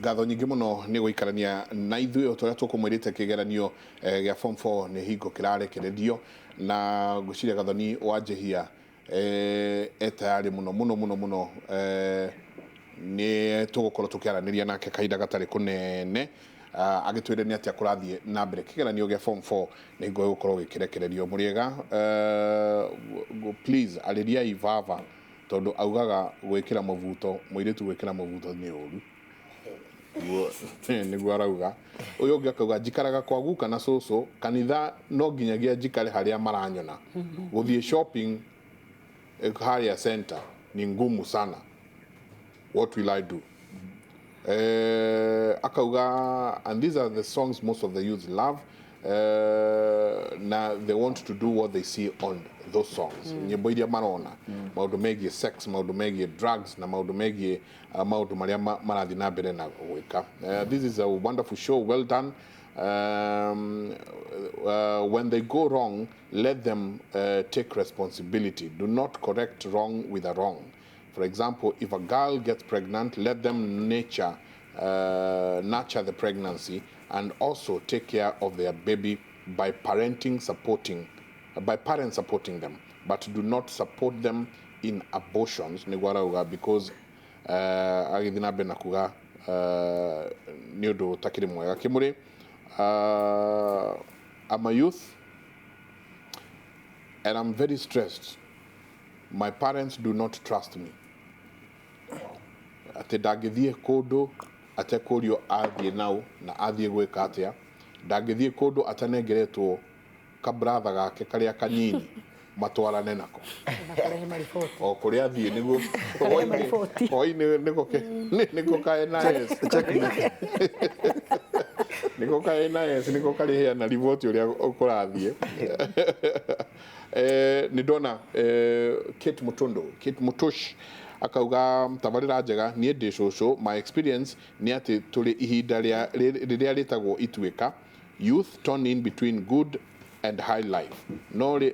Ngatho nyingĩ mũno nĩ gũikarania na ithuĩ o ta ũrĩa tũkũmwĩrĩte. Kĩgeranio gĩa form 4 nĩ hingo kĩrarekererio, na ngwĩciria Gathoni wa Njĩhia e tayarĩ mũno mũno mũno mũno. Nĩ tũgũkorwo tũkĩaranĩria nake kahinda gatarĩ kũnene, agĩtwĩre nĩ atĩa kũrathiĩ na mbere. Kĩgeranio gĩa form 4 nĩ hingo gĩgũkorwo gĩkĩrekererio. Mũrĩega, please arĩriai baba, tondũ augaga gwĩkĩra mũbuto, mũirĩtu gwĩkĩra mũbuto nĩ ũru. Nĩguo arauga. Ũyũ ũngĩ akauga, "Njikaraga kwa guka na cũcũ, kanitha no nginyagia njikare harĩa maranyona. Gũthiĩ shopping harĩa center ni ngumu sana. What will I do?" Akauga, "And these are the songs most of the youths love, na they want to do what they see on those songs." Nyĩmbo iria marona maũndũ megiĩ sex, maũndũ megiĩ drugs, na maũndũ megiĩ maũndũ marĩa marathiĩ na mbere na gwĩka. "This is a wonderful show, well done. When they go wrong, let them take responsibility. Do not correct wrong with a wrong. For example, if a girl gets pregnant, let them nurture the pregnancy and also take care of their baby by parents supporting them, but do not support them in abortions." Nĩguo arauga, because agĩthiĩ na mbere na kuga nĩ ũndũ ũtakĩrĩ mwega. Kĩmũrĩ, "I'm a youth and I'm very stressed. My parents do not trust me." Atĩ ndangĩthiĩ kũndũ atekũrio athiĩ nau na athiĩ gwĩka atĩa, ndangĩthiĩ kũndũ atanengeretwo kabratha gake karĩa kanini matwarane nako. Na kũrehe mariboti. O kũrĩa athiĩ nĩguo Kũrehe mariboti. Hwaĩ-inĩ nĩko ka NIS, nĩko ka NIS, nĩko karĩheana riboti ũrĩa kũrathiĩ. Nĩ ndona Kate Mutundu, Kate Mutush, akauga, "Tabarĩra njega, niĩ ndĩ cũcũ. My experience nĩ atĩ tũrĩ ihinda rĩrĩa rĩtagwo ituĩka, youth torn in between good and high life.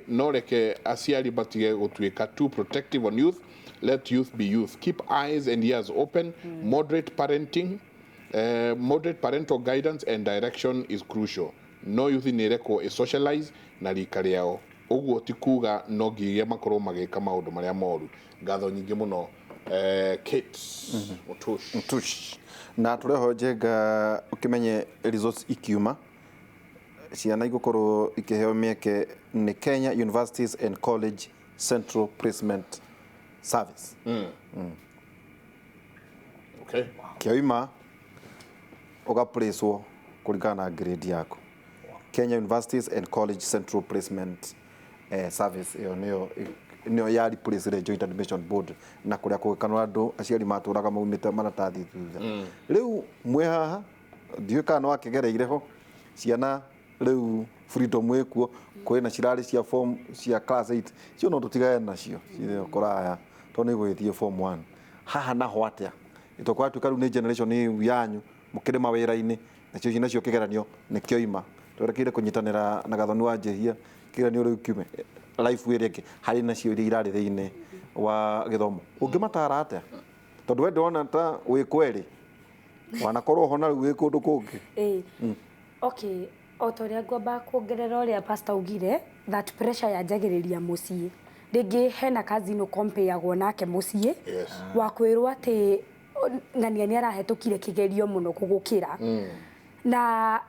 No reke aciari matige gũtuĩka too protective on youth. Let youth be youth. Keep eyes and ears open. Moderate parenting, moderate parental guidance and direction is crucial. No youth nĩ ĩrekwo ĩsocialize na rika rĩao. Ũguo ti kuga no nginya makorwo magĩka maũndũ marĩa moru." Ngatho nyingĩ mũno, Kate Mutush. Tush na tũreho njenga ũkĩmenye results ikiuma, ciana igũkorwo ikĩheo mĩeke nĩ Kenya Universities and College Central Placement Service. Kĩoima ũgaplacwo kũringana na grade yaku. Kenya Universities and College Central Placement Service, ĩyo nĩyo ya replace Joint Admission Board, na kũrĩa kũgĩkanwo andũ aciari matũraga maumĩte maratathi thutha. Rĩu mwĩ haha, ndiũĩ kana no akĩgereire ho. Ciana rĩu freedom ĩkuo, kwĩna cirarĩ cia form cia class 8, cio no tũtigane nacio cirĩ kũraya tondũ nĩ igũgĩthiĩ form 1. Haha naho atĩa ĩtokwatuĩka rĩu nĩ generation ĩyo yanyu mũkĩrĩ mawĩra-inĩ, nacio kĩgeranio nĩ kĩoima, twerekeire kũnyitanĩra na Gathoni wa Njĩhia, kĩgeranio rĩu kiume, life ĩrĩa ĩngĩ harĩ nacio iria irarĩ thĩinĩ wa gĩthomo, ũngĩmatara atĩa? Tondũ we ndĩrona ta wĩ kwerĩ wanakorwo ho na rĩu wĩ kũndũ kũngĩ. Ĩĩ, okay, o ta ũrĩa ngwamba kuongerera ũrĩa pastor augire, that pressure yanjagĩrĩria mũciĩ. Rĩngĩ hena cousin ũkompeagwo nake mũciĩ, wa kwĩrwo atĩ ng'ania nĩ arahetũkire kĩgerio mũno gũgũkĩra, na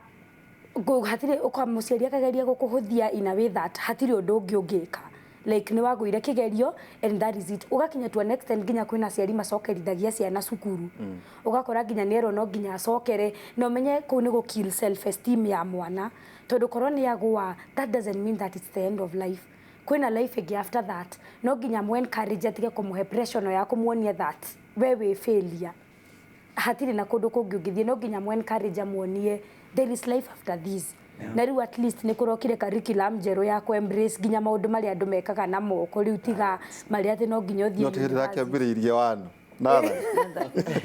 hatirĩ ũka mũciari akageria gũkũhũthia in a way that hatirĩ ũndũ ũngĩ ũngĩka, like nĩ wagũire kĩgerio and that is it. Ũgakinya to an extent nginya kwĩna aciari macokerithagia ciana cukuru, ũgakora nginya nĩ erwo no nginya acokere, na ũmenye kũu nĩ gũ kill self esteem ya mwana, tondũ korwo nĩ agũa, that doesn't mean that it's the end of life. Kwĩna life ĩngĩ after that. No nginya mu encourage atige kũmũhe pressure no ya kũmuonia that we wĩ failure, hatirĩ na kũndũ kũngĩ ũngĩthiĩ. No nginya mu encourage, amuonie there is life after this. Na rĩu at least nĩ kũrokire curriculum njerũ ya kũ embrace nginya maũndũ marĩa andũ mekaga na moko rĩu, tiga marĩa atĩ no nginya ũthiĩ No tĩhĩrĩ university. Rakĩambĩrĩirie wanu natharĩ,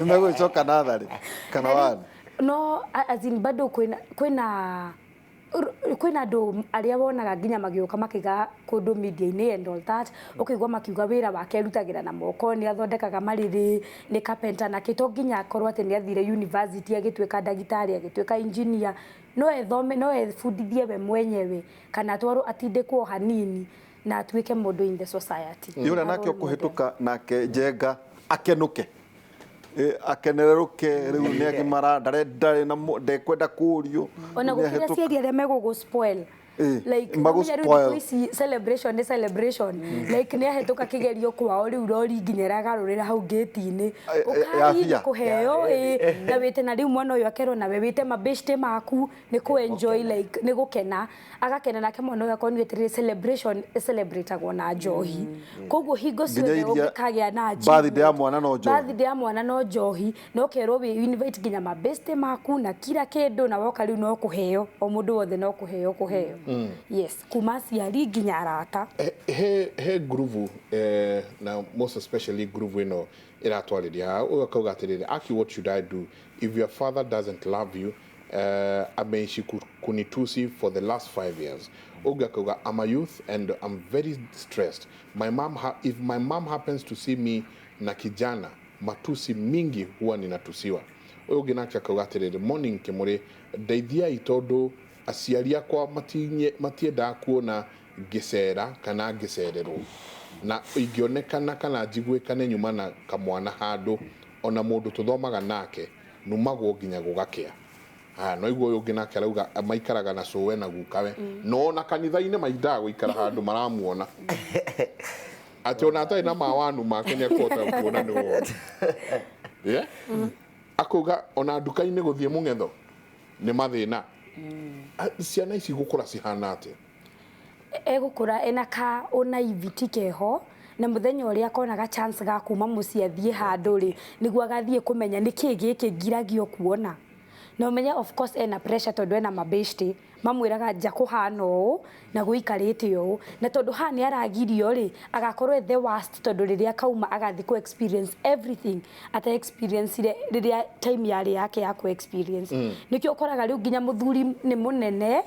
megũgĩcoka natharĩ kana wanu. No as in bado kwĩna Kwĩna andũ arĩa wonaga nginya magĩũka makĩiga kũndũ media-inĩ and all that, ũkaigua makiuga wĩra wake arutagĩra na moko, nĩ athondekaga marĩrĩ, nĩ carpenter, na kĩ to nginya akorwo atĩ nĩ athire university agĩtuĩka ndagĩtarĩ, agĩtuĩka engineer. No ethome, no ebundithie we mwenyewe, kana atwarwo atindĩkwo hanini na atuĩke mũndũ in the society. Nĩ ũrĩa nake A role model. ũkũhĩtũka nake njenga akenũke. Akenererũke rĩu nĩ agimara, ndarĩ na ndekwenda kũrio. Ona Nĩ gũkĩrĩ ahĩtũka. aciari arĩa megũgũ spoil. Like, magũ ũmenye rĩu spoil. thikũ ici celebration nĩ celebration. Like, nĩ ahĩtũka kĩgerio kwao rĩu rori nginya ĩragarũrĩra hau gate-inĩ. Ya Ũkai bia. kũheo, na wĩte na rĩu mwana ũyũ akerwo nawe wĩte mabeshte maku nĩ kũ enjoy, like nĩ gũkena. Agakena nake mwana ũyũ akonio atĩrĩrĩ, celebration ĩcelebratagwo na njohi. Koguo hingo Nginya ciothe iria ũngĩkagĩa na birthday ya mwana no njohi. Birthday ya mwana no njohi, na ũkerwo wĩ invite nginya mabeshte maku na kila kĩndũ, na woka rĩu no kũheo, o mũndũ wothe no kũheo kũheo. Yes, kuma aciari nginya arata. He ngurubu, na most especially ngurubu ĩno ĩratwarĩria haha, ũyũ akauga atĩrĩrĩ, Aki, what should I do if your father doesn't love you? Ameishi kunitusi for the last 5 years. Ũngĩ akauga, I'm a youth and I'm very stressed. My mom if my mom happens to see me na kijana, matusi mingi huwa ninatusiwa. Ũyũ ũngĩ nake akauga atĩrĩrĩ, morning Kĩmũrĩ, ndeithiai tondũ aciari akwa matiendaga kuona ngĩcera kana ngĩcererwo, na ingĩonekana kana njiguĩkane nyuma na kamwana handũ ona mũndũ tũthomaga nake numagwo nginya gũgakĩa. Haya, no iguo ũyũ ũngĩ nake arauga maikaraga na cũwe na gukawe, no ona kanitha-inĩ maindaga gũikara handũ maramuona atĩ ona atarĩ na mawanu make nĩekũhota kuona nĩ wona. Yeah? Akauga ona nduka-inĩ gũthiĩ mũng'etho nĩ mathĩna. Ciana ici gũkũra cihana atĩa? Egũkũra ena ka ũnaivity keho, na mũthenya ũrĩa akonaga chance ga kuma mũciĩ athiĩ handũ rĩ, nĩguo agathiĩ kũmenya nĩkĩĩ gĩkĩ ngiragio kuona. Na ũmenye of course ena pressure tondũ ena mabeshte mamwĩraga nja kũhana ũũ na gũikarĩte ũũ, na tondũ haha nĩ aragirio rĩ, agakorwo e the worst tondũ rĩrĩa akauma agathiĩ kũ experience everything ata experience rĩrĩa time yarĩ yake ya kũ experience. Nĩkĩo ũkoraga rĩu nginya mũthuri nĩ mũnene,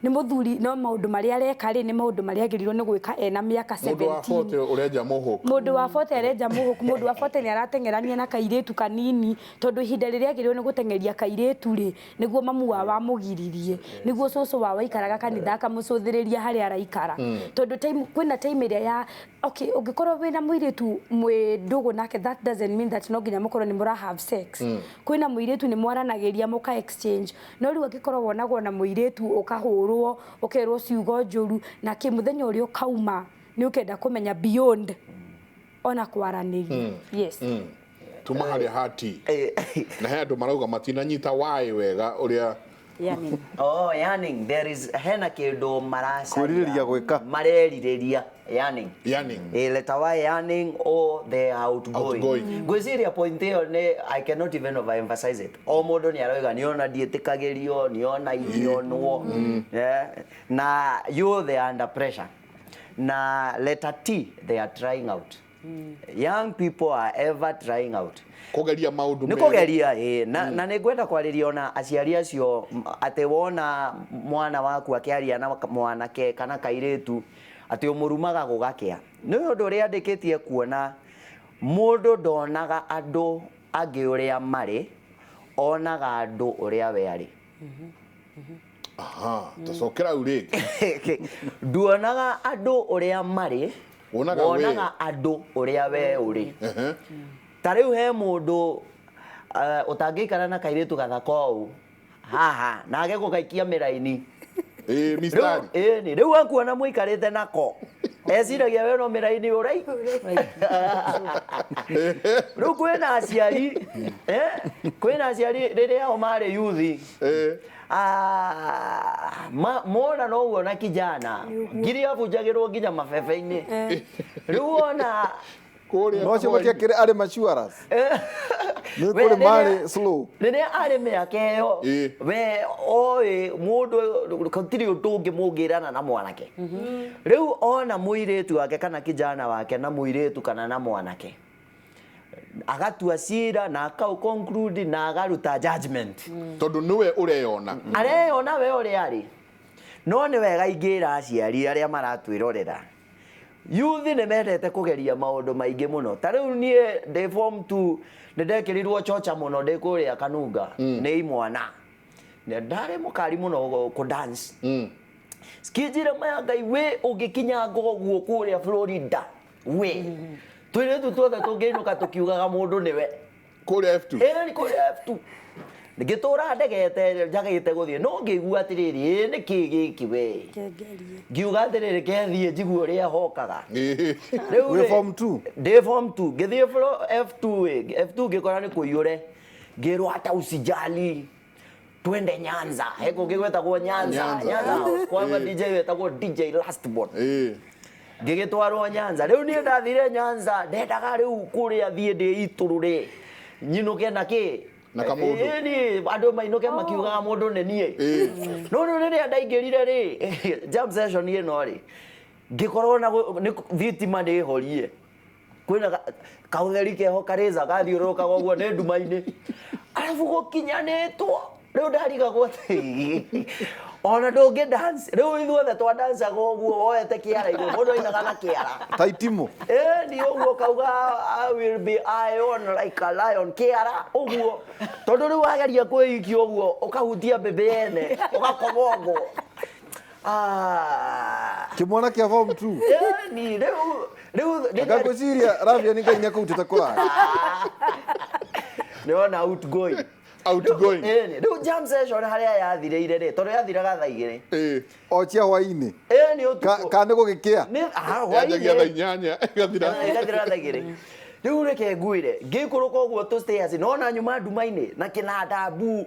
nĩ mũthuri, no maũndũ marĩa areka rĩ, nĩ maũndũ marĩa agĩrĩirwo nĩ gwĩka ena mĩaka Mũndũ wa 17. 40 ũrenja mũhũku. Mũndũ wa 40 arenja mũhũku, mũndũ wa 40 nĩ arateng'erania na kairĩtu kanini, tondũ ihinda rĩrĩa agĩrĩirwo nĩ gũteng'eria kairĩtu rĩ, nĩguo mamu wao amũgiririe, nĩguo cũcũ wao aikaraga kanitha akamũcũthĩrĩria harĩa araikara. Tondũ time, kwĩna time ĩrĩa ya, okay, ũngĩkorwo wĩna mũirĩtu mwĩ ndũgũ nake, that doesn't mean that no nginya mũkorwo nĩ mũra have sex. Kwĩna mũirĩtu nĩ mwaranagĩria mũka exchange, no rĩu angĩkorwo wonagwo na mũirĩtu ũkahũrwo, ũkerwo ciugo njũru, na kĩ mũthenya ũrĩa ũkauma nĩ ũkenda kũmenya beyond ona kwaranĩria. Yes. Tuma harĩa hati. Na he andũ marauga matinanyita waĩ wega ũrĩa Yearning. Oh, yearning. There is hena kĩndũ maracaria. Kwĩrirĩria gwĩka. Marerirĩria. Yearning. Yearning. Letter Y, yearning or the outgoing. Outgoing. Ngwĩciria point ĩyo nĩ I cannot even overemphasize it. O mũndũ nĩ aroiga nĩona ndiĩtĩkagĩrio, nĩona ingĩonwo. Yeah. Na you they are under pressure. Na letter T, they are trying out. Young people are ever trying out. Kũgeria maũndũ Nĩ merũ. kũgeria, ĩĩ. Na nĩ ngwenda kwarĩria ona aciari acio, atĩ wona mwana waku akĩaria na mwanake kana kairĩtu, atĩ ũmũrumaga gũgakĩa. Nĩ ũndũ ũrĩa andĩkĩtie kuona mũndũ ndonaga andũ angĩ ũrĩa marĩ, onaga andũ ũrĩa we arĩ. Aha, tũcokera hau rĩngĩ. Nduonaga andũ ũrĩa marĩ, Wonaga we. wonaga andũ ũrĩa we ũrĩ. Ta rĩu he mũndũ, ũtangĩikara na kairĩtu gathaka ũũ haha na age gũgaikia mĩraini. Mistari. Rĩu, ĩni, rĩu akuona mũikarĩte nako eciragia we no mĩraini ũrai. Rĩu kwĩna aciari, kwĩna aciari rĩrĩa o marĩ yuthi. Mona no ũguo na kijana ngiri abunjagĩrwo nginya mabebe-inĩ. Rĩu wona Kũrĩa No cio kũrĩa. matiakĩrĩ arĩ maturous. Nĩ We, kũrĩ rĩrĩa marĩ slow. Rĩrĩa arĩ mĩaka ĩyo, we oĩ mũndũ gũtirĩ ũndũ ũngĩ mũngĩrana na mwanake. Rĩu ona mũirĩtu wake kana kijana wake na mũirĩtu kana na mwanake, agatua cira na akau conclude na agaruta judgment. Tondũ nĩwe ũreyona. Areyona we ũrĩa arĩ. No nĩ wega ingĩra aciari arĩa maratwĩrorera, youth nĩ mendete kũgeria maũndũ maingĩ mũno. Ta rĩu niĩ ndĩ form 2 nĩ ndekĩrirwo chocha mũno ndĩ kũrĩa Kanunga nĩ imwana. Ndarĩ mũkari mũno kũ dance. Skinjire maya Ngai we ũngĩkinyanga ũguo kũrĩa Florida we tũirĩtu tuothe tũngĩinũka tũkiugaga mũndũ nĩwe. Kũrĩa F2. Ĩĩ kũrĩa F2. Ngĩtũra ndegete njagĩte gũthiĩ no ngĩigua atĩrĩrĩ, ĩ nĩ kĩ gĩkĩ we? Ngiuga atĩrĩrĩ, kethiĩ njigue ũrĩa hokaga. Rĩu Wĩ form 2? Ndĩ form 2 ngĩthiĩ F2 ĩ, F2 ngĩkora nĩ kũiyũre. Ngĩrwo hata usijali, twende Nyanza. He kũngĩ gwetagwo Nyanza. Nyanza House kwa DJ wetagwo DJ Lastborn. Ngĩgĩtwarwo Nyanza. Rĩu niĩ ndathire Nyanza, ndendaga rĩu kũrĩa thiĩ ndĩitũrũre nyinũke na kĩ na kamũndũ. Ĩni andũ mainũke makiugaga mũndũ nĩ niĩ. No rĩu rĩrĩa ndaingĩrire rĩ jam session ĩno rĩ, ngĩkorwo na thitima nĩ horie. Kwĩna kaũtheri keho karĩca gathiũrũrũkaga ũguo nĩ nduma-inĩ. Arabu gũkinyanĩtwo rĩu ndarigagwo atĩ ona ndũngĩ dance. Rĩu ithuothe twadancaga ũguo woete kĩara igũrũ, mũndũ ainaga na kĩara. Ta itimũ. Ĩni ũguo kauga I will be iron like a lion, kĩara ũguo. Tondũ rĩu wageria kwĩikia ũguo ũkahutia mbembe yene ũgakoma ũguo. Kĩmwana kĩa form 2. Ĩni rĩu Ngagwĩciria Rabia nĩ Ngai nĩakũrutĩte kũraya. Nĩwona outgoing. Outgoing. Rĩu jam session harĩa yathirĩire rĩ, tondũ yathiraga thaa igĩrĩ. O cia hwaĩ-inĩ. Nĩ ũtukũ. Ka nĩ gũgĩkĩa? Yanjagia thaa inyanya ĩgathira. Ĩgathira thaa igĩrĩ. Rĩu reke ngwĩre, ngĩikũrũka ũguo tũ stairs, nona nyuma nduma-inĩ na kĩnanda mbu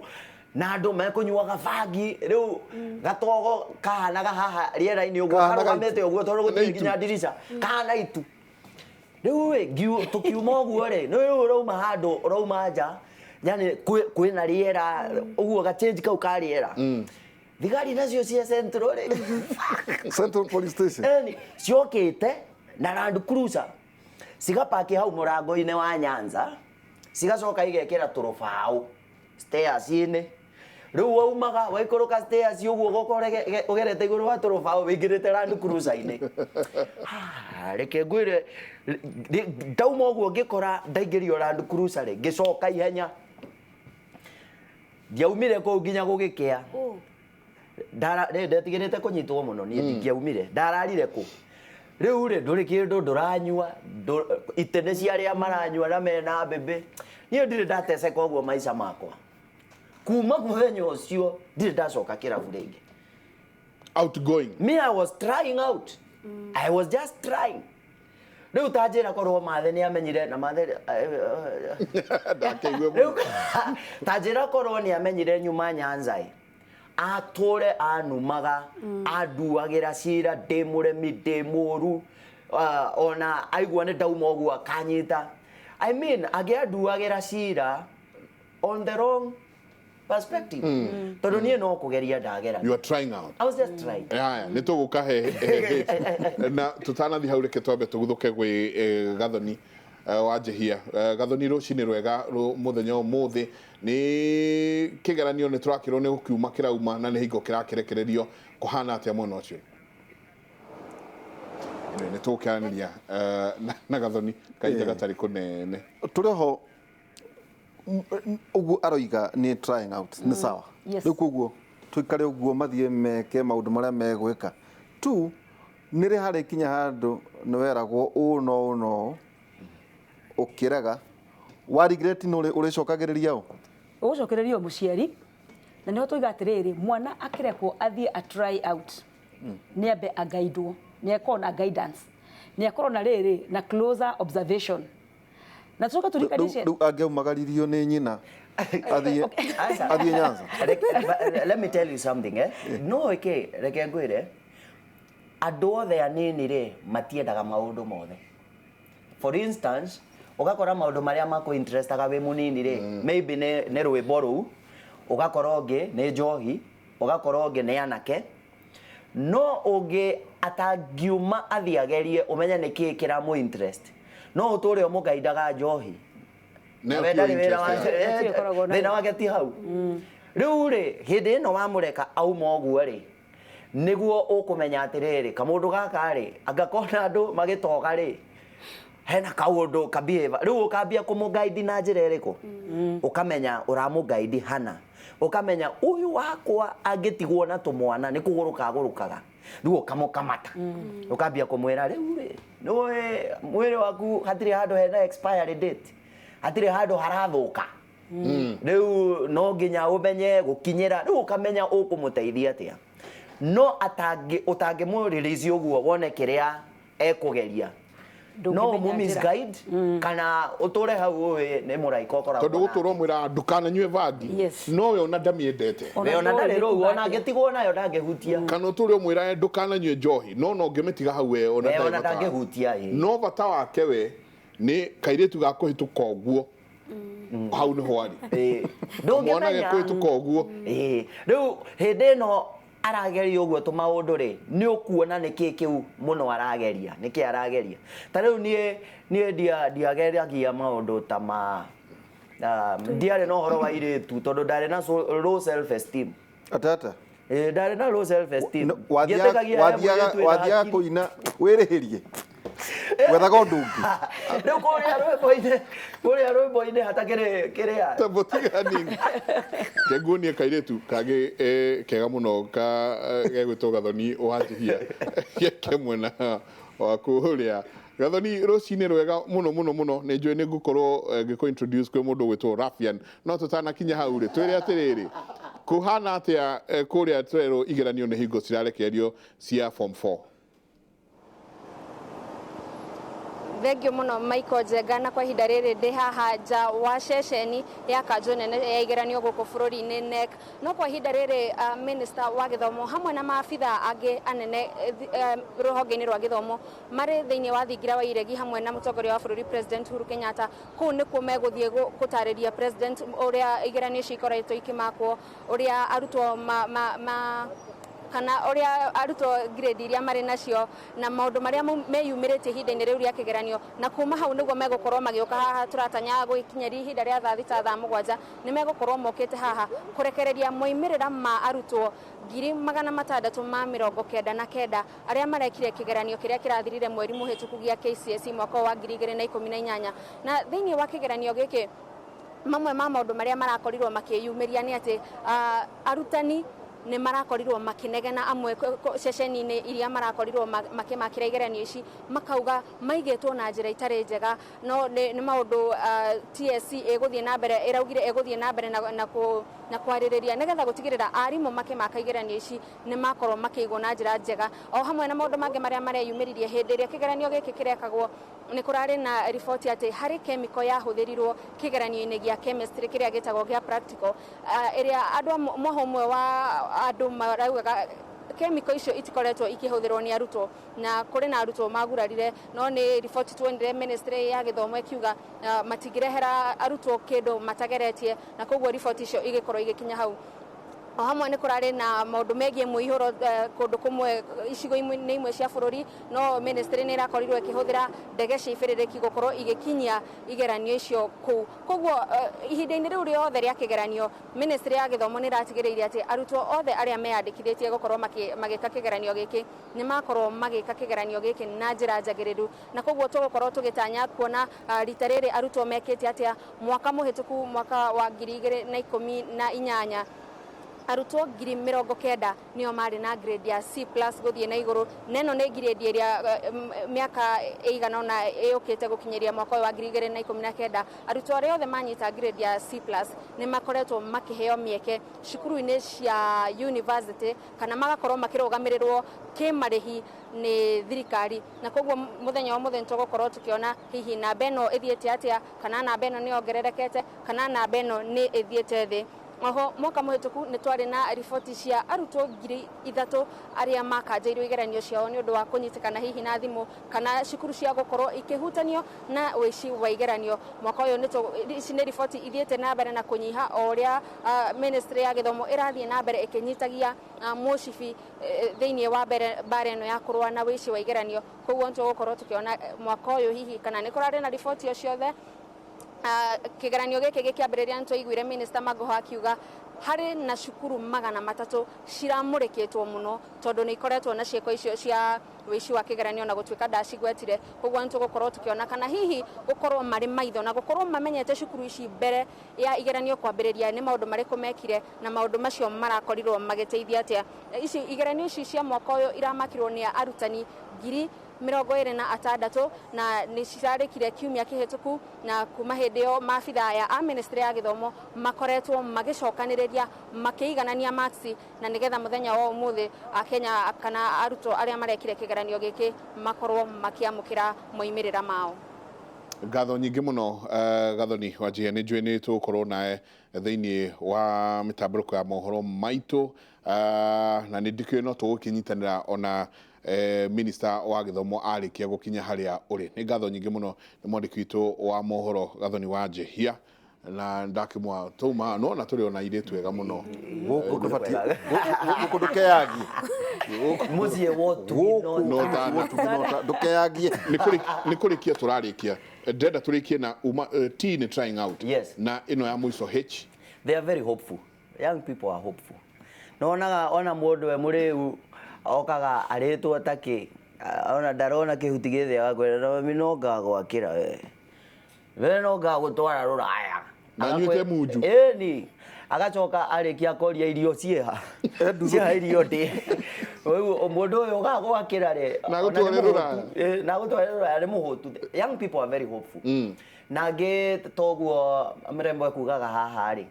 na andũ mekũnyuaga bangi, rĩu gatogo kahanaga haha rĩera-inĩ ũguo, karũgamĩte ũguo tondũ gũtirĩ nginya ndirica, kahana itu. Rĩu rĩ, tũkiuma ũguo rĩ, nĩ rĩu ũrauma handũ, ũrauma nja, yani kwĩna rĩera, ũguo ga change kau ka rĩera. Thigari nacio cia Central rĩ. Central Police Station. Ĩni, ciokĩte na Land Cruiser. Cigapaki hau mũrango-inĩ wa Nyanza, cigacoka igekĩra tũrũbaũ stairs-inĩ. Rĩu waumaga waikũrũka stairs ũguo ũgoka ũgerete igũrũ wa tũrũbaũ wĩingĩrĩte Land Cruiser-inĩ. Reke ngwĩre, ndauma ũguo ngĩkora ndaingĩrio Land Cruiser rĩ, ngĩcoka ihenya. Ndiaumire kũu nginya gũgĩkĩa. Ndetigĩrĩte kũnyitwo mũno niĩ ndingĩaumire. Ndararire kũ? Rĩu rĩ, ndũrĩ kĩndũ ndũranyua, itĩ nĩ cia arĩa maranyua na mena mbembe. Niĩ ndirĩ ndateceka ũguo maica makwa. Kuma mũthenya ũcio ndirĩ ndacoka kĩrabu rĩngĩ. Outgoing. Me, I was trying out. I was just trying. Rĩu ta njĩra korwo Mathe nĩ amenyire na Mathe ndakĩigue mũno. Ta njĩra korwo nĩ amenyire nyuma Nyanza ĩ, atũre anumaga, anduagĩra cira ndĩ mũremi ndĩ mũru, ona aigua nĩ ndauma ũguo akanyita. I mean, angĩanduagĩra cira on the wrong perspective. Tondũ niĩ no kũgeria ndagera. You are trying out. I was just trying. Haya, nĩ tũgũka he na tũtanathiĩ hau reke twambe tũguthũke gwĩ Gathoni wa Njehia. Gathoni, rũcinĩ rwega mũthenya ũmũthĩ nĩ kĩgeranio nĩ tũrakĩrwo nĩ gũkiuma kĩrauma na nĩ hingo kĩrakĩrekererio kũhana atĩa mwena ũcio? Nĩ tũgũkĩaranĩria na Gathoni kahinda gatarĩ kũnene. Tũrĩ ho ũguo aroiga nĩ trying out, nĩ sawa. Rĩu koguo tũikare ũguo mathiĩ meke maũndũ marĩa megwĩka. Tu nĩ rĩ harĩ kinya handũ nĩ weragwo ũũ no ũũ no ũkĩrega wa regret nĩ ũrĩcokagĩrĩria ũ? Ũgũcokereria mũciari na nĩho tũiga atĩrĩrĩ, mwana akĩrekwo athiĩ a try out nĩ ambe agaidwo, nĩ akorwo na guidance, nĩ akorwo na rĩrĩ na closer observation. Na tucoke tũrikanie rĩu angĩaumagaririo nĩ nyina athiĩ Nyanza. Let me tell you something, eh? No ĩkĩ reke ngwĩre, andũ othe anini rĩ matiendaga maũndũ mothe. For instance, ũgakora maũndũ marĩa makũ interestaga wĩ mũnini rĩ, maybe nĩ rwĩmbo rũu, ũgakora ũngĩ nĩ njohi, ũgakora ũngĩ nĩ anake. No ũngĩ atangiuma athiĩ agerie ũmenye nĩ kĩĩ kĩramũ interest. No ũtũre ũmũgaidaga njohi. Thĩna wake ti hau. Rĩu rĩ, hĩndĩ ĩno wamũreka auma ũguo rĩ, Nĩguo ũkũmenya atĩrĩrĩ, kamũndũ gaka rĩ, angakona andũ magĩtoga rĩ, hena kaũndũ ka behavior. Rĩu ũkambia kũmũguide na njĩra ĩrĩkũ? Ũkamenya ũramũguide hana. Ũkamenya ũyũ wakwa angĩtigwo na tũmwana nĩ kũgũrũka agũrũkaga. Rĩu ũkamũkamata. Ũkambia kũmwĩra rĩu rĩ, nĩũĩ mwĩrĩ waku hatirĩ handũ hena expiry date. Hatirĩ handũ harathũka. Rĩu no nginya ũmenye gũkinyĩra, rĩu ũkamenya ũkũmũteithia atĩa. No ũtangĩmũ release ũguo wone kĩrĩa ekũgeria. No ũmũ misguide kana ũtũre hau ũĩ nĩ mũraika ũkoragwo Tondũ gũtũra ũmwĩraga ndũkananyue bangi. Yes. No we ona ndamĩendete. We ona ndarĩ rũu, ona angĩtigwo nayo ndangĩhutia. Kana ũtũre ũmwĩraga ndũkananyue njohi, no ona ũngĩmĩtiga hau we ona We ona ndarĩ bata. ndangĩhutia, ĩ. No bata wake we nĩ kairĩtu ga kũhĩtũka ũguo. Hau nĩho arĩ. Mwana Ndũngĩmenya. gekũhĩtũka ũguo. Rĩu hĩndĩ ĩno arageria ũguo tũmaũndũ rĩ, nĩ ũkuona nĩkĩ kĩu mũno arageria, nĩkĩ arageria. Ta rĩu niĩ ndiageragia maũndũ ta ma, ndiarĩ na ũhoro wa airĩtu tondũ ndarĩ na low self esteem. Atata? Ndarĩ na low self esteem. No, Ngĩtĩkagia he mũirĩtu wĩna wathiaga hakiri. kũina wĩrĩhĩrie. Gwethaga ũndũ ũngĩ. Rĩu kũrĩa rwĩmbo-inĩ hatakĩrĩ kĩrĩa. Ta mũtiga hanini. Ke nguonie kairĩtu kangĩ kega mũno ka gegwĩtwo Gathoni wa Njihia. Geke mwena wa kũrĩa. Gathoni, rũcinĩ rwega mũno mũno mũno. Nĩ njũĩ nĩ ngũkorwo ngĩkũ introduce kwĩ mũndũ ũgwĩtwo Rafian. No tũtanakinya hau rĩ, twĩre atĩrĩrĩ, kũhana atĩa kũrĩa twerũ igeranio nĩ hingo cirarekererio cia form 4? Thengiũ mũno Michael Njenga, na kwa ihinda rĩrĩ ndĩ haha nja wa ceceni ya kanjũ nene ya igeranio gũkũ bũrũri-inĩ KNEC. No kwa ihinda rĩrĩ minister wa gĩthomo hamwe na maabitha angĩ anene rũhonge-inĩ rwa gĩthomo marĩ thĩinĩ wa thingira wa iregi hamwe na mũtongoria wa bũrũri President Uhuru Kenyatta. Kũu nĩkuo megũthiĩ gũtarĩria President ũrĩa igeranio ici ikoretwo ikĩmakwo, ũrĩa arutwo ma kana ũrĩa arutwo grade iria marĩ nacio na maũndũ marĩa meyumĩrĩtie ihinda-inĩ rĩu rĩa kĩgeranio. Na kuma hau nĩguo megũkorwo magĩũka haha, tũratanya gũgĩkinyĩria ihinda rĩa thaa thita thaa mũgwanja nĩ megũkorwo mokĩte haha kũrekereria moimĩrĩra ma arutwo ngiri magana matandatũ ma mĩrongo kenda na kenda arĩa marekire kĩgeranio kĩrĩa kĩrathirire mweri mũhĩtũku gĩa KCSE mwaka wa ngiri igĩrĩ na ikũmi na inyanya. Na thĩinĩ wa kĩgeranio gĩkĩ mamwe ma maũndũ marĩa marakorirwo makĩyumĩria nĩ atĩ arutani nĩ marakorirwo makĩnegena amwe ceceni-inĩ iria marakorirwo makĩmakĩra igeranio ici, makauga maigĩtwo na njĩra itarĩ njega. No nĩ maũndũ TSC ĩgũthiĩ na mbere, ĩraugire ĩgũthiĩ na mbere na kwarĩrĩria nĩgetha gũtigĩrĩra arimũ makĩmaka igeranio ici nĩ makorwo makĩigwo na njĩra njega. O hamwe na maũndũ mangĩ marĩa mareyumĩririe hĩndĩ ĩrĩa kĩgeranio gĩkĩ kĩrekagwo, nĩ kũrarĩ na riboti atĩ harĩ chemical yahũthĩrirwo kĩgeranio-inĩ gĩa chemistry kĩrĩa gĩtagwo gĩa practical, ĩrĩa andũ mwaho ũmwe wa andũ maraugaga chemical icio itikoretwo ikĩhũthĩrwo nĩ arutwo, na kũrĩ na arutwo magurarire. No nĩ riboti tuonire ministry ya gĩthomo ĩkiuga matingĩrehera arutwo kĩndũ matageretie, na koguo riboti icio igĩkorwo igĩkinya hau. O hamwe nĩ kũrarĩ na maũndũ megiĩ mũihũro kũndũ kũmwe icigo-inĩ imwe cia bũrũri, no ministry nĩ ĩrakorirwo ĩkĩhũthĩra ndege cia ibĩrĩrĩki gũkorwo igĩkinyia igeranio icio kũu. Koguo ihinda-inĩ rĩu rĩothe rĩa kĩgeranio, ministry ya gĩthomo nĩ ĩratigĩrĩire atĩ arutwo othe arĩa meyandĩkithĩtie gũkorwo magĩka kĩgeranio gĩkĩ nĩ makorwo magĩka kĩgeranio gĩkĩ na njĩra njagĩrĩru. Na koguo tũgũkorwo tũgĩtanya kuona rita rĩrĩ arutwo mekĩte atĩa. Mwaka mũhĩtũku, mwaka wa ngiri igĩrĩ na ikũmi na inyanya, arutwo ngiri mĩrongo kenda nĩo marĩ na grade ya C plus gũthiĩ na igũrũ, na ĩno nĩ grade ĩrĩa mĩaka ĩigana ũna ĩũkĩte gũkinyĩria mwaka ũyũ wa ngiri igĩrĩ na ikũmi na kenda. Arutwo arĩa othe manyita grade ya C plus nĩ makoretwo makĩheo mĩeke cukuru-inĩ cia university kana magakorwo makĩrũgamĩrĩrwo kĩmarĩhi nĩ thirikari. Na koguo mũthenya wa mũthenya tũgũkorwo tũkĩona hihi namba ĩno ĩthiĩte atĩa, kana namba ĩno nĩ yongererekete, kana namba ĩno nĩ ĩthiĩte thĩ. Oho mwaka mũhĩtũku nĩ twarĩ na riboti cia arutwo ngiri ithatũ arĩa makanjĩirwo igeranio ciao nĩ ũndũ wa kũnyitĩkana hihi na thimũ kana cukuru cia gũkorwo ikĩhutanio na ũici wa igeranio. Mwaka ũyũ ici nĩ riboti ithiĩte na mbere na kũnyiha o ũrĩa ministry ya gĩthomo ĩrathiĩ na mbere ĩkĩnyitagia mũcibi thĩinĩ wa mbara ĩno ya kũrũa na ũici wa igeranio. Koguo nĩ tũgũkorwo tũkĩona mwaka ũyũ hihi kana nĩ kũrarĩ na riboti o ciothe. Kigeranio gĩkĩ gĩkĩambĩrĩria nĩ twaiguire Minister Magoha akiuga harĩ na cukuru 300 ciramũrĩkĩtwo mũno tondũ nĩ ikoretwo na ciĩko icio cia wĩici wa kĩgeranio na gũtuĩka ndacigwetire. Koguo nĩ tũgũkorwo tũkĩona kana hihi gũkorwo marĩ maitho na gũkorwo mamenyete cukuru ici mbere ya igeranio kwambĩrĩria nĩ maũndũ marĩkũ mekire na maũndũ macio marakorirwo magĩteithia atĩa. Ici igeranio ici cia mwaka ũyũ iramakirwo nĩ arutani 26,000 na nĩ cirarĩkire kiumia kĩhĩtũku, na kuma hĩndĩ ĩyo maabitha aya a ministry ya gĩthomo makoretwo magĩcokanĩrĩria makĩiganania marks na nĩgetha mũthenya wa ũmũthĩ Akenya kana arutwo arĩa marekire kĩgeranio gĩkĩ makorwo makĩamũkĩra moimĩrĩra mao. Ngatho nyingĩ mũno, Gathoni Wanjihia, nĩ njũĩ nĩ tũgũkorwo nawe thĩinĩ wa mĩtambũrũko ya mohoro maitũ, na nĩ ndikĩũĩ no tũgũkĩnyitanĩra ona minister wa gĩthomo arĩkia gũkinya harĩa ũrĩ. Nĩ ngatho nyingĩ mũno nĩ mwandĩki witũ wa mohoro Gathoni Wanjihia, na ndakĩmwa tũma nona tũrĩ ona airĩtu ega mũno gũkũ ndũbatiĩ gũkũ ndũkeyagie mũciĩ wotu ndũkeyagie. Nĩ kũrĩkia tũrarĩkia, ndĩrenda tũrĩkie na uma, T nĩ trying out. Yes. Na ĩno ya mũico H. They are very hopeful. Young people are hopeful. Nonaga ona mũndũ we mũrĩu okaga arĩtwo takĩ ona ndarona kĩhuti gĩthĩ agakwĩra no mi no ngagwakĩra we we no ngagũtwara rũraya na nyuĩte munju. Ĩni agacoka arĩkia koria irio ciĩha cia irio ndĩ rĩu mũndũ ũyũ ũgagwakĩra rĩ Na agũtware rũraya. Na agũtware rũraya nĩ mũhũtu. Young people are very hopeful. Na ngĩ toguo mrembo ekugaga haha rĩ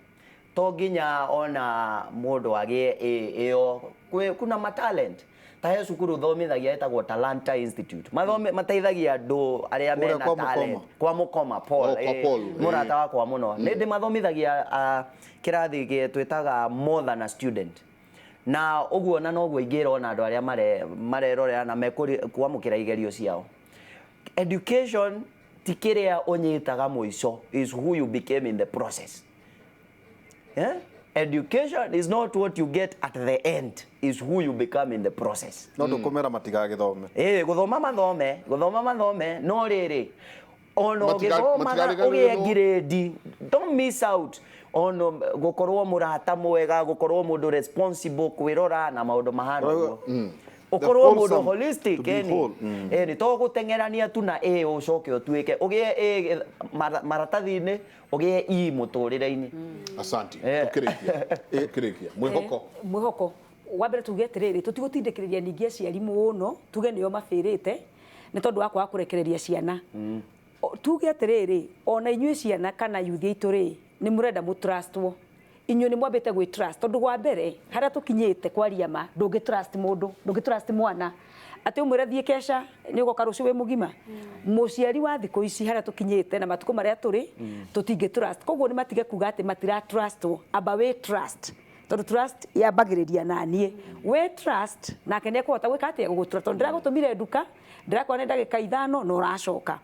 to nginya ona mũndũ agĩe ĩyo kuna matalent ta he cukuru thomithagia ĩtagwo Talanta Institute. Mateithagia andũ arĩa mena talent kwa Mũkoma Paul, mũrata wakwa mũno. Nĩ ndĩmathomithagia kĩrathi twĩtaga more than a student, na ũguo na noguo ingĩra ona andũ arĩa marerorera na mekwamũkĩra igerio ciao. Education ti kĩrĩa ũnyitaga mũico, is who you became in the process. Yeah? Education is not what you get at the end, is who you become in the process. No ndũkũmera matigagĩthome. Gũthoma mathome, no rĩrĩ ona ũgĩthomaga ũgĩe grade, don't miss out ono gũkorwo mũrata mwega, gũkorwo mũndũ responsible, kwĩrora na maũndũ mahana ũguo. Ũkorwo mũndũ holistic, ĩni to gũteng'erania tu na ĩ ũcoke ũtuĩke ũgĩe ĩ maratathi-inĩ, ũgĩe i mũtũrĩre-inĩ. Asante. Tũkĩrĩkia mwĩhoko. Mwĩhoko wa mbere tuge atĩrĩrĩ, tũtigũtindĩkĩrĩria ningĩ aciari mũno tuge nĩo mabĩrĩte nĩ tondũ wa kwaga kũrekereria ciana. Tuge atĩrĩrĩ, ona inyuĩ ciana kana yuthi aitũ rĩ, nĩ mũrenda mũtrustwo. Inyuĩ nĩ mwambĩte gwĩ trust tondũ wa mbere harĩa tũkinyĩte kwaria ma ndũngĩ trust mũndũ, ndũngĩ trust mwana atĩ ũmwĩre thiĩ keca nĩ ũgoka rũciũ wĩ mũgima. Mũciari wa thikũ ici harĩa tũkinyĩte na matukũ marĩa tũrĩ tũtingĩ trust, koguo nĩ matige kuga atĩ matira trustwo, amba wĩ trust tondũ trust yambagĩrĩria na niĩ. We trust nake nĩ ekũhota gwĩka atĩa gũgũtrust tondũ ndĩragũtũmire nduka, ndĩrakora nĩ ndagĩka 5 na ũracoka,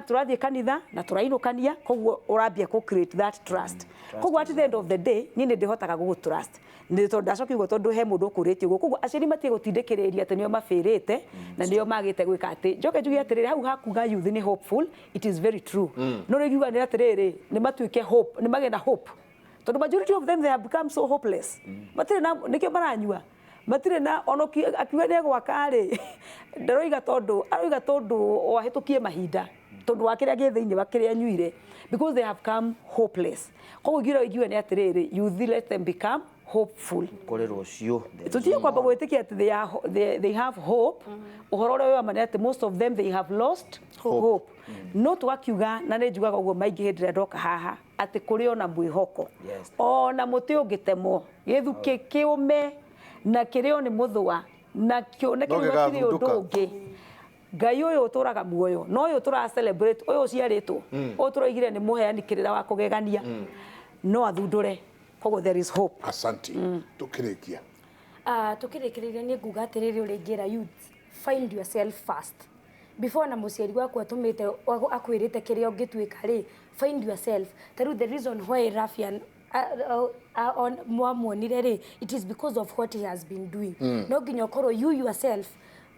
tũrathiĩ kanitha na tũrainũkania, koguo ũrambia kũ create that trust. Koguo at the end of the day niĩ nĩ ndĩhotaga gũgũ trust nĩ tondũ ndacokia ũguo tondũ he mũndũ ũkũrĩtie ũguo. Koguo aciari matige gũtindĩkĩrĩria atĩ nĩo mabĩrĩte na nĩo magĩte gwĩka atĩ. Njoke njuge atĩrĩrĩ, hau hakuga youth nĩ hopeful, it is very true. No rĩu ngiuga nĩ atĩrĩrĩ, nĩ matuĩke hope, nĩ magĩe na hope tondũ majority of them they have become so hopeless. Matirĩ na nĩkĩo maranyua, matirĩ na ona akiuga nĩ egwaka rĩ, ndaroiga tondũ aroiga tondũ wahĩtũkie mahinda tondũ wa kĩrĩa gĩ thĩinĩ wa kĩrĩa anyuire, because they have come hopeless. Koguo ingiuga nĩ atĩrĩrĩ, youth let them become hopeful. Kũrĩ rũciũ tũtige kwamba gwĩtĩkia atĩ they have hope. Ũhoro ũrĩa wĩ wa ma nĩ atĩ most of them they have lost hope. No tũgakiuga na nĩ njugaga ũguo maingĩ hĩndĩ ĩrĩa ndoka haha atĩ kũrĩ ona mwĩhoko, ona mũtĩ ũngĩtemwo gĩthukĩ kĩũme na kĩrĩo nĩ mũthũa na kĩoneke gũtirĩ ũndũ ũngĩ, Ngai ũyũ ũtũraga muoyo no ũyũ tũra celebrate, ũyũ ũciarĩtwo, ũyũ tũroigire nĩ mũheani kĩrĩra wa kũgegania, no athundũre. Koguo there is hope. Asante. Tũkĩrĩkia. Tũkĩrĩkĩrĩria nĩ nguga atĩrĩrĩ, ũrĩa ingĩra youth, find yourself first before na mũciari waku atũmĩte akwĩrĩte kĩrĩa ũngĩtuĩka rĩ, find yourself. Ta rĩu the reason why Rafian mwamuonire rĩ, it is because of what he has been doing. No nginya ũkorwo you yourself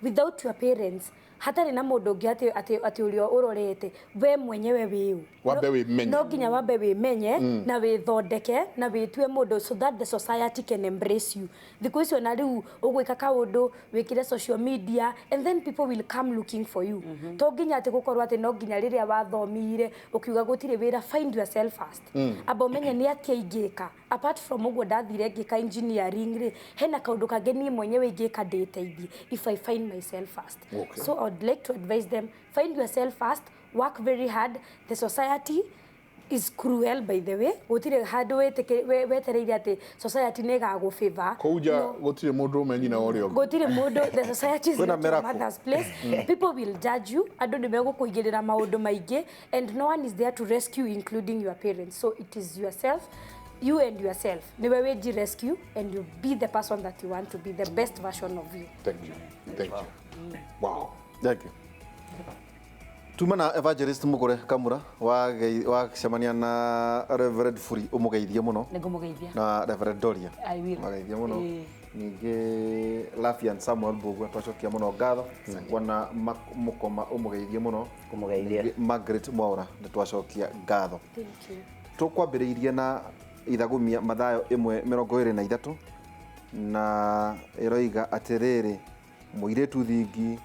without your parents Hatarĩ na mũndũ ũngĩ atĩ atĩ atĩ ũrĩa ũrorete we mwenyewe wĩũ. Wambe wĩmenye. No nginya wambe wĩmenye na wĩthondeke na wĩtue mũndũ so that the society can embrace you. Thikũ icio na rĩu ũgwĩka kaũndũ wĩkĩre social media and then people will come looking for you. To nginya atĩ gũkorwo atĩ no nginya rĩrĩa wathomire ũkiuga gũtirĩ wĩra, find yourself first. Amba ũmenye nĩ atĩa ingĩka apart from ũguo ndathire ngĩka engineering rĩ, hena kaũndũ kangĩ niĩ mwenyewe ingĩka ndĩteithie if I find myself first. Okay. So I would like to advise them, find yourself first, work very hard. The society is cruel, by the way. Gũtirĩ handũ wetereire atĩ society nĩ ĩgagũ favor. Kũu nja gũtirĩ mũndũ ũme nyina wa ũrĩa ũngĩ. Gũtirĩ mũndũ, the society is Kwĩna not your miracle. mother's place. People will judge you, andũ nĩ megũkũigĩrĩra maũndũ maingĩ, and no one is there to rescue, including your parents. So it is yourself, you and yourself, nĩwe wĩji rescue and you be the person that you want to be, the best version of you. Thank you, thank you. Wow. Thank you. Tuma na evangelist Mugure Kamura wacemania na Reverend Furi umugeithie muno. Nĩ ngũmũgeithia. Na Reverend Doria. I will. Mageithie muno. Ĩĩ. Ningĩ Lafian Samuel Mbugua twacokia muno ngatho. Wana Mukoma umugeithie muno. Kũmũgeithia. Ningĩ Margaret Mwaura nĩ twacokia ngatho. Thank you. Tũkwambĩrĩirie na ithagumia Mathayo 1:23 na ĩroiga atĩrĩrĩ, mũirĩtu thingi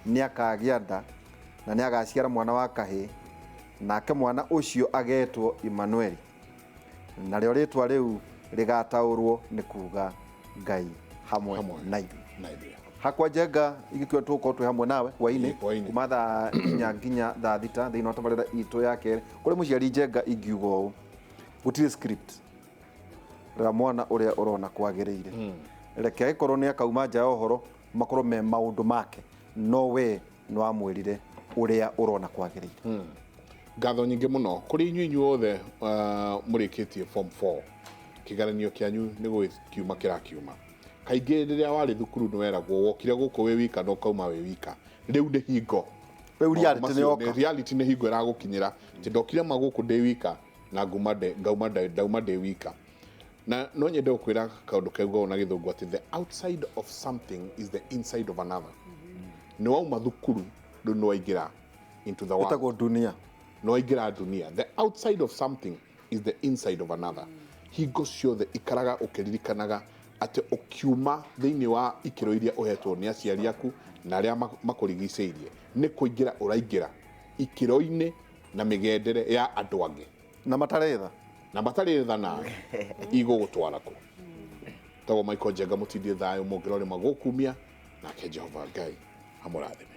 nĩ akagĩa nda na nĩ agaciara mwana wa kahĩĩ, nake mwana ũcio agetwo Immanueli, narĩo rĩtwa rĩu rĩgataũrwo nĩ kuga Ngai hamwe Hamwe. na ithuĩ. Na ithuĩ. Hakwa Njenga igĩkiuga tũgũkorwo twĩ hamwe nawe hwainĩ Ĩĩ, hwainĩ. kuma thaa 4 nginya thaa 6 thĩinĩ wa tabarĩra itũ ya kerĩ. Kũrĩ mũciari Njenga ingiuga ũũ, gũtirĩ script, rera mwana ũrĩa ũrona kwagĩrĩire, reke agĩkorwo nĩ akauma nja ya ũhoro makorwo me maũndũ make, no we nĩ wamwĩrire ũrĩa ũrona kwagĩrĩire. Ngatho nyingĩ mũno kũrĩ inyuĩ inyuothe mũrĩkĩtie form 4, kĩgeranio kĩanyu nĩ gũkiuma kĩrakiuma. Kaingĩ rĩrĩa warĩ thukuru nĩ weragwo wokire gũkũ wĩ wika na ũkauma wĩ wika. Rĩu nĩ hingo. Rĩu reality Maũndũ nĩ macio yoka. Reality nĩ hingo ĩragũkinyĩra atĩ ndokire ma gũkũ ndĩ wika na nguma ngauma ndauma ndĩ wika. Na no nyende gũkwĩra kaũndũ kaugagwo na gĩthũngũ atĩ the outside of something is the inside of another. Nĩ wauma thukuru rĩu nĩ waingĩra into the world. Ĩtagwo dunia. Nĩ waingĩra dunia. The outside of something is the inside of another. Hingo ciothe ikaraga ũkĩririkanaga atĩ ũkiuma thĩinĩ wa ikĩro iria ũhetwo nĩ aciari aku na arĩa makũrigicĩirie, nĩ kũingĩra ũraingĩra ikĩro-inĩ na mĩgendere ya andũ angĩ na matarĩ tha. Na matarĩ tha nawe igũgũtwara kũ. Tagwo Michael Njenga mũtindie thayũ mũngĩrore magũkumia nake Jehova Ngai amũrathime.